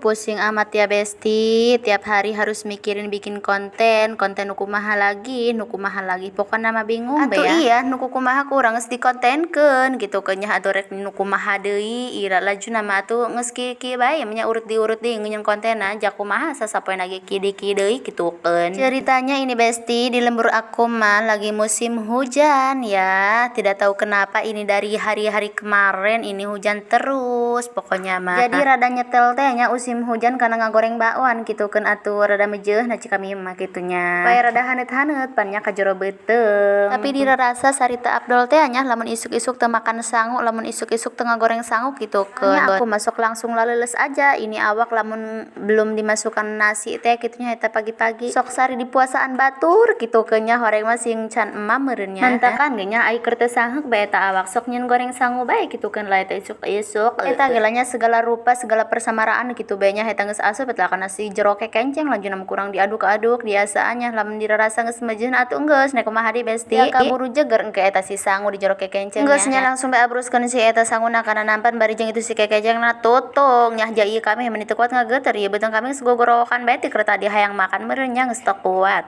Pusing amat ya, Besti. Tiap hari harus mikirin bikin konten, konten nu kumaha lagi, nu kumaha lagi. Pokokna mah bingung Atuh be ya. Iya, Nu kumaha kurang geus dikontenkeun gitu keun nya, atuh rek nu kumaha deui ira lajuna mah atuh geus kieu-kieu bae nya, urut diurut deui nyieun kontenna ja kumaha sasapoena ge kieu deui, kieu deui kitu keun. Ceritanya ini, Besti, di lembur aku mah lagi musim hujan ya. Tidak tahu kenapa ini dari hari-hari kemarin ini hujan terus pokoknya mah. Jadi rada nyetel teh nya musim hujan karena ngagoreng bakwan gitu kan, atuh rada mejeuh na cik kami mah kitu nya. Supaya rada haneut-haneut pan nya ka jero beuteung. Tapi dirasa sarita afdol teh nya lamun isuk-isuk teu makan sangu, lamun isuk-isuk teu ngagoreng sangu gitu keun. Aku masuk langsung laleuleus aja ini awak lamun belum dimasukkan nasi teh kitu nya eta pagi-pagi. Sok sari di puasaan batur gitu keun nya, horeng mah sing can emam meureun nya. Mantakan ge nya ai keur teu sangheuk bae eta awak sok nyieun goreng sangu bae kitu keun lah eta isuk-isuk. Eta ge lah nya, segala rupa, segala persamaraan gitu bae nya, eta geus asup eta kana si jero kekenceng lajuna kurang diaduk-aduk biasanya. Lamun dirasa geus mejeuhna atuh geus nek kumaha deui, Besti. Ya kaburu jeger engke eta si sangu di jero kekenceng. Geus nya, langsung bae abruskeun si eta sanguna kana nampan bari jeung itu si kekencengna tutung nya. Ja ieu kami meni teu kuat ngageter ieu beuteung kami, geus gogorowokan bae ti keur tadi hayang makan meureun nya, geus teu kuat.